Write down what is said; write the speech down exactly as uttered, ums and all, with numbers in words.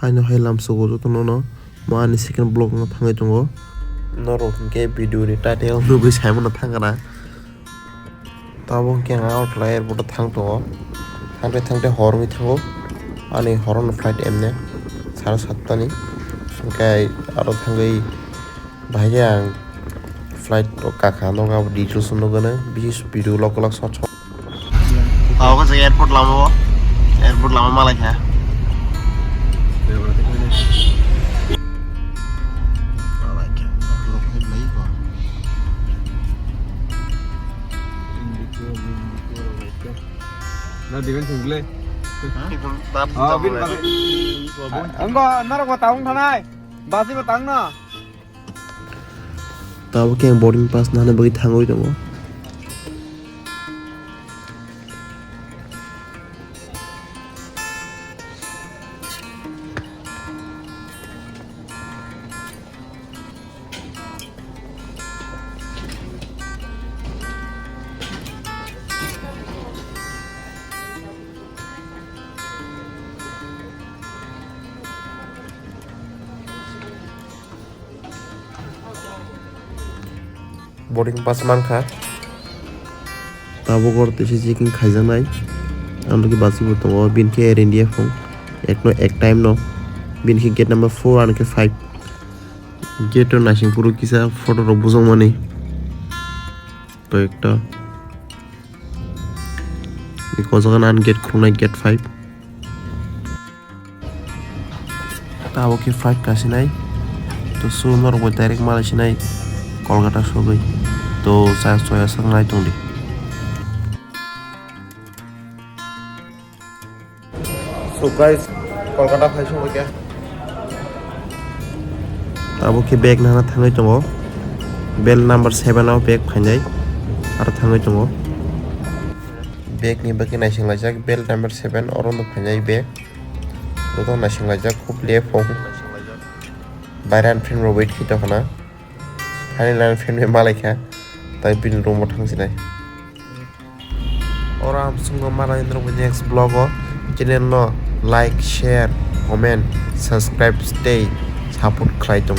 Aino hai lamsogo jotono no, mo ani second vlog no thangwi tongo. Norok hinkhe video ni title nugwi saimano thangkha na. Tabuk hinkhe ang Agartala airport o thang tongo. Thangte thangte hor wngwi thango. Ani horono flight emne sare satta ni. Hinkhe aro thangwi bahai khe ang flight o kakha, nogo abo details o nugano. Bihi video lok lok sot sot. Tabuk khe airport lama o, airport lama malai kha. Na diben sing bile. Ang ko narok ba taung thanai. Basi ba tang na. Tabuk khe ang boarding pass nana bagwi thangwi tongo. Boarding pass mankha. Tabuk oro twi se checking khaijaknai. Ang logwi bachwi bo tongo. Bini khe Air India phone. Ekno ek time no. Bini khe gate number four, ano khe five. Gate o naising phuru kisa photo rok bujokmani. To ekta. Ni kojagano ang gate khuluknai, gate five. Tabuk khe flight kasinai. To so norok bai direct malai sinai Kolkata sogwi. To chaya choya sak nai tongdi. So guys, Kolkata phai sogwi khe. Tabuk khe bag nana thangwi tongo. Belt number seven o bag phainai. Aro thangwi tongo. Bag ni bagwi naising laijak, belt number seven, oro no phainai bag. Joto naising laijak, khub le phone. Baire ani friend rok wait khe tongkha na. Thani ani friend bai malai kha. Tai bini room o thang sinai. Oro ang chwngno malai norok next vlog o. Channel no like, share, comment, subscribe tei support khlai tong.